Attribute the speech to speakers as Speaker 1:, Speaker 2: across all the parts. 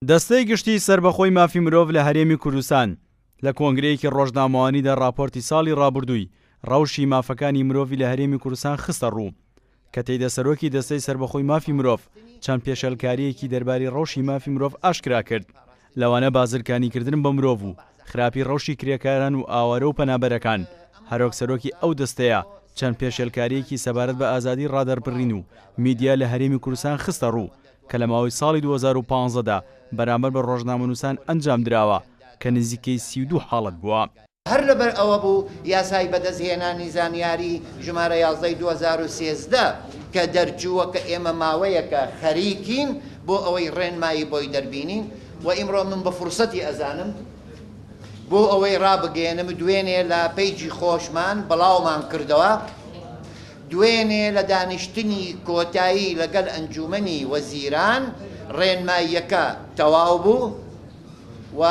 Speaker 1: دەستەی گشتیی سەربەخۆی مافی مرۆڤ لە هەرێمی کوردستان لە کۆنگرەیەکی ڕۆژنامەوانیدا ڕاپۆرتی ساڵی ڕابردووی ڕەوشی مافەکانی مرۆڤی لە هەرێمی کوردستان خستە ڕوو کە تێیدا سەرۆکی دەستەی سەربەخۆی مافی مرۆڤ چەند پێشێلکارییەکی دەرباری ڕەوشی مافی مرۆڤ ئاشکرا کرد لەوانە بازرگانیکردن بە مرۆڤ و خراپی ڕەوشی کرێکاران و ئاوارە و پەنابەرەکان هەروەک سەرۆکی ئەو دەستەیە چەند پێشێلکارییەکی سەبارەت بە ئازادی ڕادەربڕین و میدیا لە هەرێمی کوردستان خستە ڕوو کە لە ماوەی ساڵی 2015 دا بەرامبەر بە ڕۆژنامەنووسان ئەنجامدراوە کە نزیکەی 32 حاڵەت بووە.
Speaker 2: هەر لەبەر ئەوە بوو یاسای بەدەستهێنانی زانیاری ژمارە 11 ی 2013 کە دەرچووە کە ئێمە ماوەیەکە خەریکین بۆ ئەوەی ڕێنمایی بۆی دەربینین و ئیمڕۆ من بە فرسەتی ئەزانم بۆ ئەوەی ڕابگەیەنم دوێنێ لە پەیجی خۆشمان بڵاومان کردەوە دوێنێ لە دانیشتنی کۆتایی لەگەل ئەنجومەنی وەزیران ڕێنماییەکە تەواو بوو و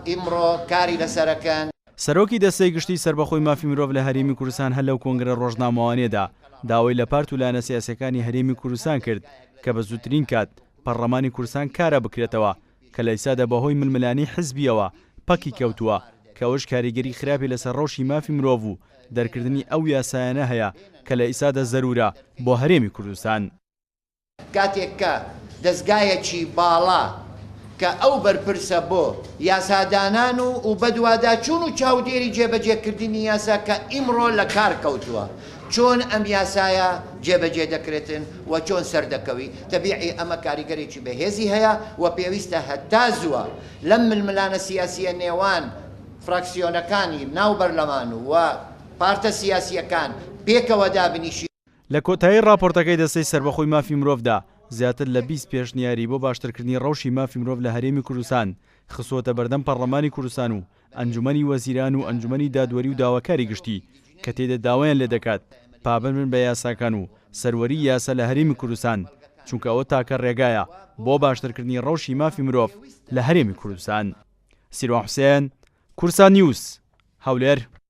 Speaker 2: ئیمڕۆ کاری لەسەرەکەن.
Speaker 1: سەرۆکی دەستەی گشتیی سەربەخۆی مافی مرۆڤ لە هەرێمی کوردستان هەر لەو کۆنگرە ڕۆژنامەوانییەدا داوای لە پارت و لایەنە سیاسییەکانی هەرێمی کوردستان کرد کە بە زووترین کات پەڕڵەمانی کوردستان کارا بکرێتەوە کە لە ئیستادا بەهۆی ململانێی حزبییەوە پەکی کەوتووە کە ئەوەش کاریگەری خراپی لەسەر ڕەوشی مافی مرۆڤ و دەرکردنی ئەو یاسایانە هەیە کە لە ئیستادا زەروورە بۆ هەرێمی کوردستان.
Speaker 2: کاتێک کە دەزگایەکی باڵا کە ئەو بەرپرسە بۆ یاسادانان و و بەدواداچوون و چاودێری جێبەجێکردنی یاسا کە ئیمڕۆ لە کار کەوتووە چۆن ئەم یاسایە جێبەجێ دەکرێتن و چۆن سەردەکەوی تەبیعی ئەمە کاریگەرێکی بەهێزی هەیە و پێویستە هەتا زووە لەم ململانە سیاسیە نێوان فراکسیۆنەکانی ناو بەرلەمان و پارتە سیاسیەکان پێکەوە دابنیشین.
Speaker 1: لە کۆتایی ڕاپۆرتەکەی دەستەی سەربەخۆی مافی مرۆڤدا زیاتر لە 20 پێشنیاری بۆ باشترکردنی ڕەوشی مافی مرۆڤ لە هەرێمی کوردستان خستووەتە بەردەم پەڕلەمانی کوردستان و ئەنجومەنی وەزیران و ئەنجومەنی دادوەری و داواکاری گشتی کە تێیدا داوایان لێدەکات پابەند بن بە یاساکان و سەروەری یاسا لە هەرێمی کوردستان چونکە ئەوە تاکە ڕێگایە بۆ باشترکردنی ڕەوشی مافی مرۆڤ لە هەرێمی کوردستان. سیروان حوسێن، کوردستان نیوز، هەولێر.